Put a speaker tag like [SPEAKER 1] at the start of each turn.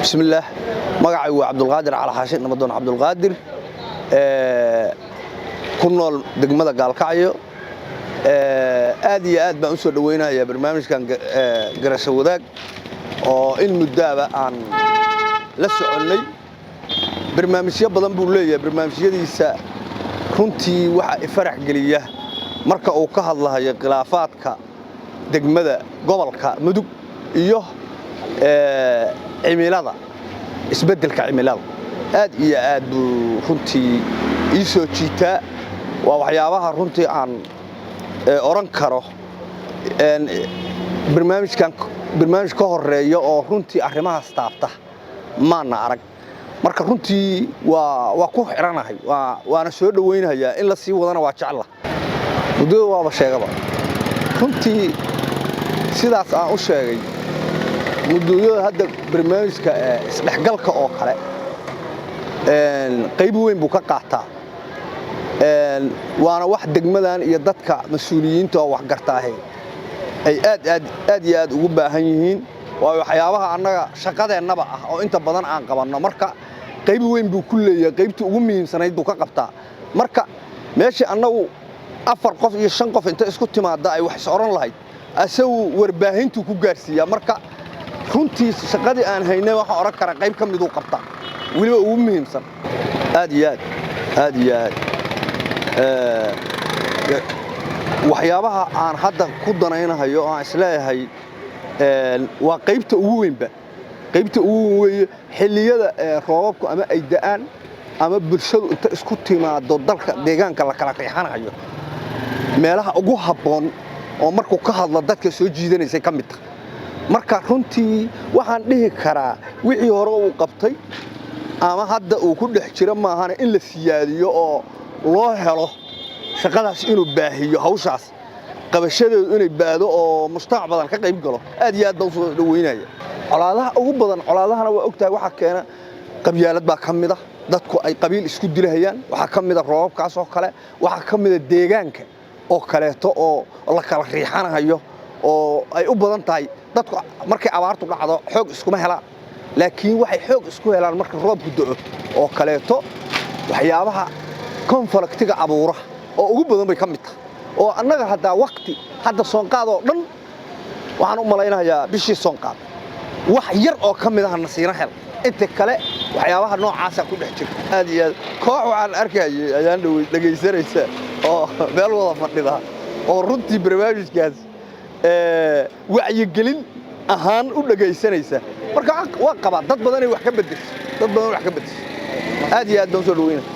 [SPEAKER 1] Bismillaah, magacaygu waa Cabdulqaadir Calaxaashi, nabadoon Cabdulqaadir, ku nool degmada Gaalkacyo. Aad iyo aad baan u soo dhowaynayaa barnaamijkan Garasho Wadaag oo in muddaaba aan la soconnay. Barnaamijyo badan buu leeyahay. Barnaamijyadiisa runtii waxa ifarax geliya marka uu ka hadlahayo khilaafaadka degmada gobolka Mudug iyo cimilada, isbeddelka cimilada. Aad iyo aad buu runtii ii soo jiitaa. Waa waxyaabaha runtii aan odhan karo barnaamijkan barnaamij ka horeeya oo runtii arrimahaas taabta maana arag. Marka runtii waa ku xidhanahay, waana soo dhowaynayaa, in la sii wadana waa jecla. Muddada waaba sheegaba runtii sidaas aan u sheegay. Muddooyada hadda barnaamijka isdhexgalka oo kale qayb weyn buu ka qaataa, waana wax degmadan iyo dadka mas-uuliyiinta oo waxgartaahe ay aad aad aad iyo aad ugu baahan yihiin. Waa waxyaabaha annaga shaqadeennaba ah oo inta badan aan qabanno. Marka qayb weyn buu ku leeyahay, qaybtii ugu muhiimsanayd buu ka qabtaa. Marka meeshii annagu afar qof iyo shan qof inta isku timaadda ay wax is odhan lahayd, asagu warbaahintuu ku gaarsiiyaa. Marka runtii shaqadii aan haynay waxaan odhan karaa qayb ka miduu qabtaa, weliba ugu muhiimsan. Aad iyo aad, aad iyo aad. Waxyaabaha aan hadda ku danaynahayo oo aan isleeyahay waa qaybta ugu weynba, qaybta ugu weyn weeye xilliyada roobabku ama ay da'aan ama bulshadu inta isku timaado dalka deegaanka la kala riixanayo, meelaha ugu habboon oo markuu ka hadlo dadka soo jiidanaysay ka mid tahay. Marka runtii waxaan dhihi karaa wixii hore uu qabtay ama hadda uu ku dhex jiro maahane, in la siyaadiyo oo loo helo shaqadaas inuu baahiyo, hawshaas qabashadeedu inay baado oo mujtamac badan ka qayb galo, aad iyo aad baan usoo dhaweynaya. Colaadaha ugu badan, colaadahana waa ogtahay, waxaa keena qabyaalad baa ka mid a, dadku ay qabiil isku dilahayaan. Waxaa ka mid a roobabkaas oo kale, waxaa ka mid a deegaanka oo kaleeto oo la kala riixanayo oo ay u badan tahay. Dadku markay abaartu dhacdo xoog iskuma helaan, laakiin waxay xoog isku helaan marka roobku da'o oo kaleeto. Waxyaabaha conflict-iga abuura oo ugu badan bay ka mid tahay. Oo annaga haddaa wakti hadda soonqaad oo dhan waxaan u malaynayaa bishii soonqaad wax yar oo ka mid aha nasiino hel, inta kale waxyaabaha noocaasa ku dhex jirta. Aad iyo aad. Koox waxaan arkayay ayaan dhawey dhegaysanaysa oo meel wada fadhida oo runtii barnaamijkaas wacyigelin ahaan u dhegaysanaysa. Marka waa qabaa dad badanay wax ka beddesho, dad badan wax ka beddesho. Aad iyo aad baan usoo dhaweynaya.